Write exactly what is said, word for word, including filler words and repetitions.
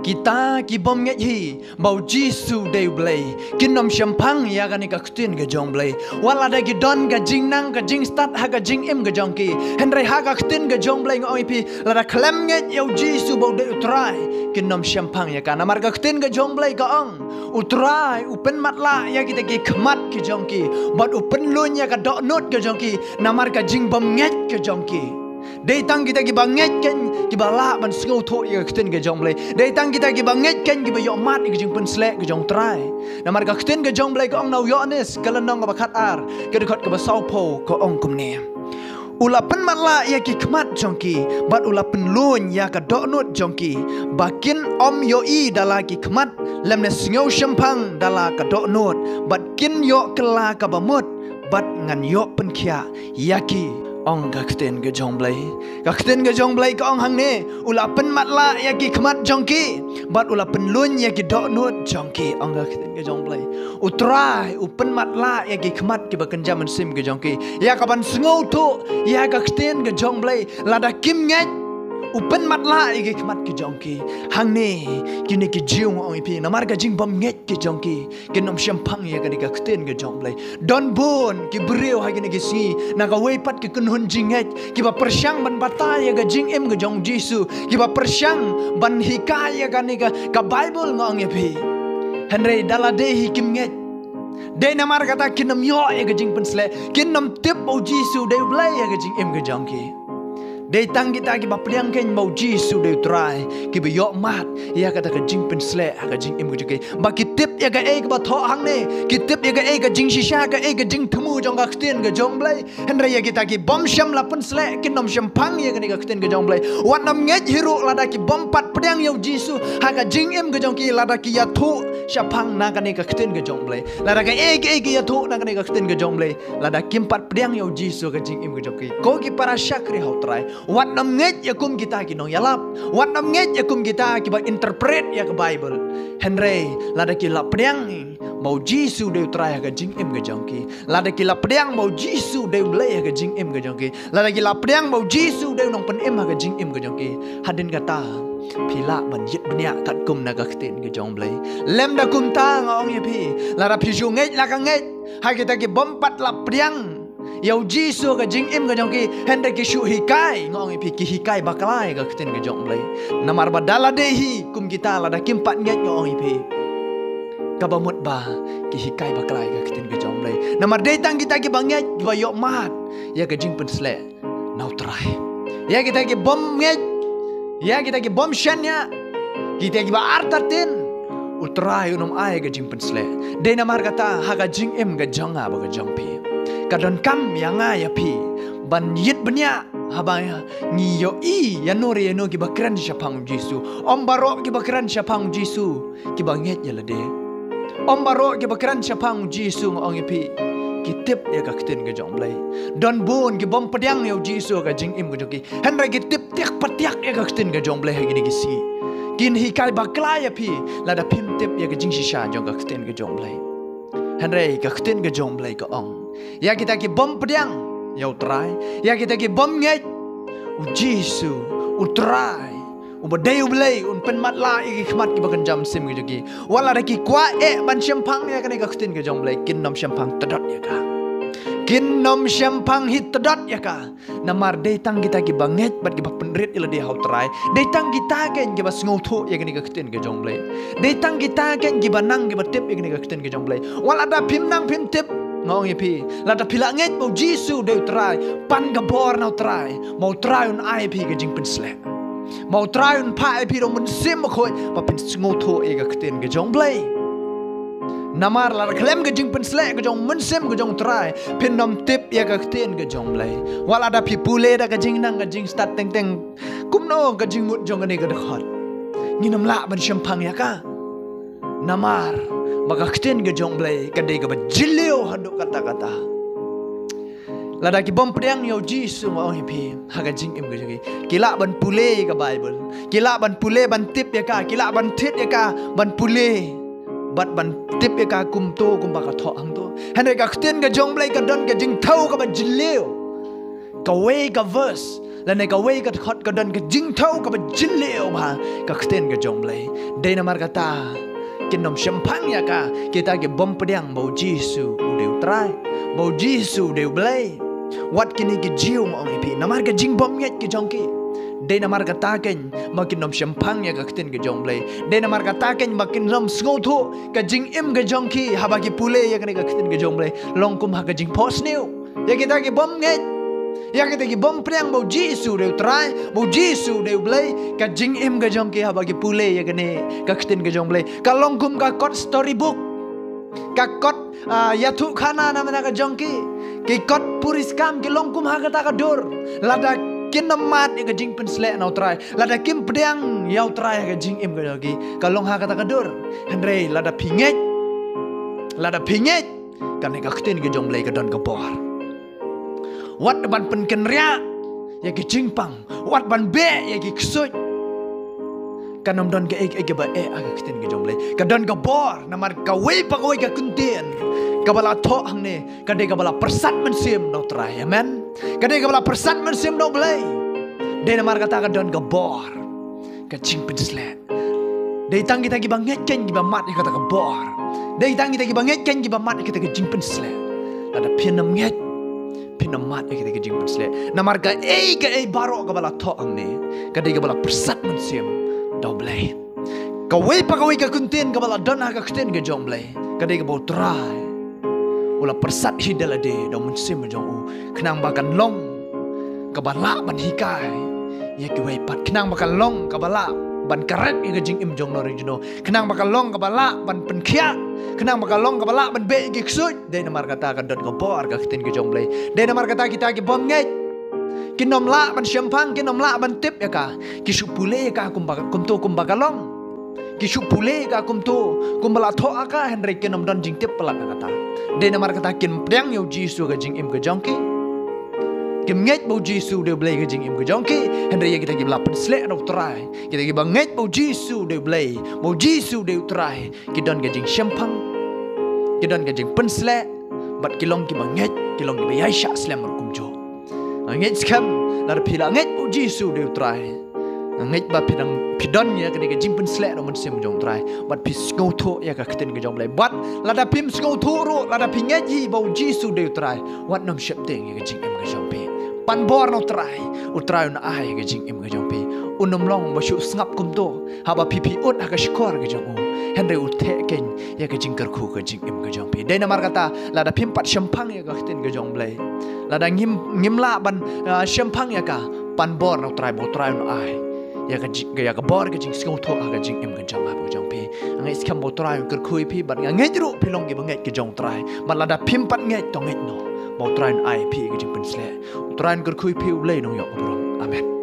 Kita ki bym ngeit hi ba u Jisu dei u Blei kin ym shemphang ïa kane ka ktien ka jong u Blei. Wat lada ki don ka jingnang ka jingstad ha ka jingim ka jong ki, hynrei ha ka ktien ka jong u Blei nga ong ïa phi, lada khlem ngeit ïa u Jisu ba u dei u Trai, kin ym shemphang ïa ka. Namar ka ktien ka jong u Blei ka ong, u Trai u pynmatlah ïa kita ki khmat ki jong ki, bad u pynlun ïa ka dohnud ka jong ki namar ka jingbym ngeit ka jong ki. Dei tang kita kiba ngeit kein kiba lah ban sngewthuh ïa ka ktien ka jong u Blei. Dei tang kita kiba ngeit kein kiba ïohmad ïa ka jingpynsleh ka jong u Trai. Namar ka ktien ka jong u Blei ka ong na u Ïoannis ka lynnong kaba khatar, ka dkhot kaba sawphew, ka ong kumne: U la pynmatlah ïa ki khmat jong ki, bad u la pynlun ïa ka dohnud jong ki, ba kin ym ïohi da la ki khmat, lymne sngew shemphang da la ka dohnud, bad kin ïoh kylla kaba mut, bad ngan ïoh pynkhiah ïa ki, ong ka ktien ka jong u Blei. Ka ktien ka jong u Blei ka ong hangne, u la pynmatlah ïa ki khmat jong ki, bad u la pynlun ïa ki dohnud jong ki, ong ka ktien ka jong u Blei. U Trai u pynmatlah ïa ki khmat kiba kynja mynsiem ka jong ki, ïa kaban sngewthuh ïa ka ktien ka jong u Blei. Lada kim ngeit, u pynmatlah ïa ki khmat ki jong ki. Hangne, kine ki Jiw nga ong ïa phi, namar ka jingbym ngeit ka jong ki, kin ym shemphang ïa kane ka ktien ka jong u Blei. Don bun ki briew ha kine ki sngi, na kawei pat ki kynhun jingngeit, kiba pyrshang ban batai ïa ka jingim ka jong u Jisu, kiba pyrshang ban hikai ïa kane ka, ka Baibl nga ong ïa phi. Hynrei da lade hi kim ngeit. Dei namar kata kin ym ïoh ïa ka jingpynsleh, kin ym tip ba u Jisu dei u Blei ha ka jingim ka jong ki. Dei tang kita kiba pdiang kein ba u Jisu dei u Trai, kiba ïohmad ïa kata ka jingpynsleh ha ka jingim ka jong ki. Ba ki tip ïa kaei kaba thoh hangne, ki tip ïa kaei ka jingshisha, kaei ka jingthmu jong ka ktien ka jong u Blei. Hynrei ïa kita ki bym shym la pynsleh, kin ym shemphang ïa kane ka ktien ka jong u Blei. Wat nym ngeit hi ruh lada ki bym pat pdiang ïa u Jisu ha ka jingim ka jong ki, lada ki ïathuh shaphang na kane ka ktien ka jong u Blei. Lada kaei kaei ki ïathuh na kane ka ktien ka jong u Blei, lada kim pat pdiang ïa u Jisu ha ka jingim ka jong ki, ko ki para shakri ha u Trai, wat nym ngeit ïa kum kita ki nongïalap. Wat nym ngeit ïa kum kita kiba interpret ïa ka Baibl. Hynrei lada ki la pdiang ba u Jisu dei u Trai ha ka jingim ka jong ki, lada ki la pdiang ba u Jisu dei u Blei ha ka jingim ka jong ki, lada ki la pdiang ba u Jisu dei u Nongpynim ha ka jingim ka jong ki, hadien kata phi lah ban ïit bniah katkum na ka ktien ka jong u Blei. Lymda kumta nga ong ïa phi, lada phi shu ngeit la ka ngeit ha kita ki bym pat la pdiang ïa u Jisu ha ka jingim ka jong ki, hynrei ki shu hikai, nga ong ïa phi, ki hikai bakla ïa ka ktien ka jong u Blei. Namar ba da lade hi kum kita, lada kim pat ngeit, nga ong ïa phi, kaba mut ba ki hikai bakla ïa ka ktien ka jong u Blei. Namar dei tang kita kiba ngeit, kiba ïohmad ïa ka jingpynsleh na u Trai. Ïa kita ki bym ngeit, ïa kita ki bym shaniah, kita kiba artatien, u Trai un ym ai ka jingpynsleh. Dei namar kata ha ka jingim ka jong nga bad ka jong phi, ka donkam ïa nga ïa phi ban ïit bniah haba ngi ïohi ïano re ïano kiba kren shaphang u Jisu. Ym baroh kiba kren shaphang u Jisu kiba ngeit ïa lade. Ym baroh kiba kren shaphang u Jisu, nga ong ïa phi, ki tip ïa ka ktien ka jong u Blei. Don bun ki bym pdiang ïa u Jisu ha ka jingim ka jong ki, hynrei ki tip tiak patiak ïa ka ktien ka jong u Blei ha kine ki sngi. Kin hikai bakla ïa phi lada phim tip ïa ka jingshisha jong ka ktien ka jong u Blei. Hynrei ka ktien ka jong u Blei ka ong, ïa kita ki bym pdiang ïa u Trai, ïa kita ki bym ngeit, u Jisu, u Trai, uba dei u Blei, un pynmatlah ïa ki khmat kiba kynja mynsiem ki jong ki. Wat lada ki kwah eh ban shemphang ïa kane ka ktien ka jong u Blei, kin ym shemphang tdot ïa ka. Kin ym shemphang hi tdot ïa ka. Namar dei tang kita kiba ngeit bad kiba pynrit ïa lade ha u Trai. Dei tang kita kein kiba sngewthuh ïa kane ka ktien ka jong u Blei. Dei tang kita kein kiba nang kiba tip ïa kane ka ktien ka jong u Blei. Wat lada phim nang phim tip, nga ong ïa phi, lada phi la ngeit ba u Jisu dei u Trai, pan ka bor na u Trai, ba u Trai un ai ïa phi ka jingpynsleh. Ba u Trai un phah ïa phi da u Mynsiem Bakhuid ba phin sngewthuh ïa ka ktien ka jong u Blei. Namar lada khlem ka jingpynsleh ka jong u Mynsiem ka jong u Trai, phin ym tip ïa ka ktien ka jong u Blei. Wat lada phi pule da ka jingnang ka jingstad teng teng, kumno ka jingmut jong kane ka dkhot, ngin ym lah ban shemphang ïa ka. Namar ba ka ktien ka jong u Blei ka dei kaba jylliew haduh katta katta. Lada ki bym pdiang ïa u Jisu, nga ong ïa phi, ha ka jingim ka jong ki, ki lah ban pule ïa ka Baibl, ki lah ban pule ban tip ïa ka, ki lah ban thied ïa ka, ban pule bad ban tip ïa ka kumto kumba ka thoh hangto. Hynrei ka ktien ka jong u Blei ka don ka jingthew kaba jylliew. Kawei ka verse Lane kawei ka dkhot ka don ka jingthaw kaba jylliew bha ka ktien ka jong U Blei. Dei namar kata kin ym shemphang ïa ka kita ki bym pdiang ba U Jisu u dei U Trai, ba U Jisu u dei U Blei. Wat kine ki Jiw, nga ong ïa phi, namar ka jingbymngeit ka jong ki. Dei namar kata keiñ ba kin ym shemphang ïa ka ktien ka jong U Blei. Dei namar kata keiñ ba kin ym sngewthuh ka jingim ka jong ki haba ki pule ïa kane ka ktien ka jong U Blei. Long kum ha ka jingphohsniew ïa kita ki bymngeit, ïa kita ki bym pdiang ba U Jisu u dei U Trai, ba U Jisu u dei U Blei. Ka jingim ka jong ki haba ki pule ïa kane ka ktien ka jong U Blei ka long kum ka kot storybook, ka kot, ah, ïathuhkhana namar ka jong ki. Ki kot puriskam ki long kum ha kata ka dur. Lada kin ym mad ïa ka jingpynsleh na U Trai, lada kim pdiang ïa U Trai ha ka jingim ka jong ki, ka long ha kata ka dur. Hynrei lada phi ngeit, lada phi ngeit, kane ka ktien ka jong U Blei ka don ka bor. Wat ban pynkynriah ïa ki jingpang, wat ban beh ïa ki ksuid. Kan ym don kaei kaei kaba eh ha ka ktien ka jong U Blei. Ka don ka bor namar kawei pa kawei ka ktien kaba la thoh hangne ka dei kaba la pyrsad mynsiem da U Trai. Amen. Ka dei kaba la pyrsad mynsiem da U Blei. Dei namar kata ka don ka bor ka jingpynsleh. Dei tang kita kiba ngeit keiñ kiba mad ïa kata ka bor. Dei tang kita kiba ngeit keiñ kiba mad ïa kita ka jingpynsleh. Lada phin ym ngeit, phin ym mad ïa kita ka jingpynsleh. Namar kaei kaei baroh kaba la thoh hangne ka dei kaba la pyrsad mynsiem da U Blei. Kawei pa kawei ka ktien kaba la don ha ka ktien ka jong U Blei ka dei kaba U Trai u la pyrsad hi da lade da U Mynsiem jong u, khnang ba kan long kaba lah ban hikai ïa kiwei pat, khnang ba kan long kaba lah ban correct ïa ka jingim jong u nongrim jong u, khnang ba kan long kaba lah ban pynkhiah, khnang ba kan long kaba lah ban beh ïa ki ksuid. Dei namar kata ka don ka bor ka ktien ka jong U Blei. Dei namar kata kita ki bym ngeit kin ym lah ban shemphang, kin ym lah ban tip ïa ka. Ki shu pule ïa ka kumba, kumto kumba ka long. Ki shu pule ïa ka kumto kumba la thoh ha ka, hynrei kin ym don jingtip palat na kata. Dei namar kata kim pdiang ïa U Jisu ha ka jingim ka jong ki. Kim ngeit ba U Jisu u dei U Blei ha ka jingim ka jong ki. Hynrei ïa kita kiba la pynsleh da U Trai, kita kiba ngeit ba U Jisu u dei U Blei, ba U Jisu u dei U Trai, ki don ka jingshemphang, ki don ka jingpynsleh, bad ki long kiba ngeit, ki long kiba ïaishah slem ruh kumjuh. Nga ngeit skhem lada phi la ngeit ba U Jisu u dei U Trai, nga ngeit ba phi dang, phi don ïa kane ka jingpynsleh da U Mynsiem jong U Trai bad phi sngewthuh ïa ka ktien ka jong U Blei. Bad lada phim sngewthuh ruh, lada phi ngeit hi ba U Jisu u dei U Trai, wat nym sheptieng ïa ka jingim ka jong phi. Pan bor na U Trai, U Trai un ai ïa ka jingim ka jong phi. Un nym long ba shu sngap kumto haba phi, phi ud ha ka shkor ka jong u, hynrei u theh keiñ ïa ka jingkyrkhu ka jingim ka jong phi. Dei namar kata lada phim pat shemphang ïa ka ktien ka jong U Blei, lada ngim, ngim lah ban, ah, shemphang ïa ka, pan bor na U Trai ba U Trai un ai ïa ka ji-, ïa ka bor ka jingsngewthuh ha ka jingim ka jong nga bad ka jong phi. Nga ngeit skhem ba U Trai un kyrkhu ïa phi bad nga ngeit ruh phi long kiba ngeit ka jong U Trai. Bad lada phim pat ngeit, to ngeit noh ba U Trai un ai ïa phi ka jingpynsleh. U Trai un kyrkhu ïa phi, U Blei un ïoh ka burom. Amen.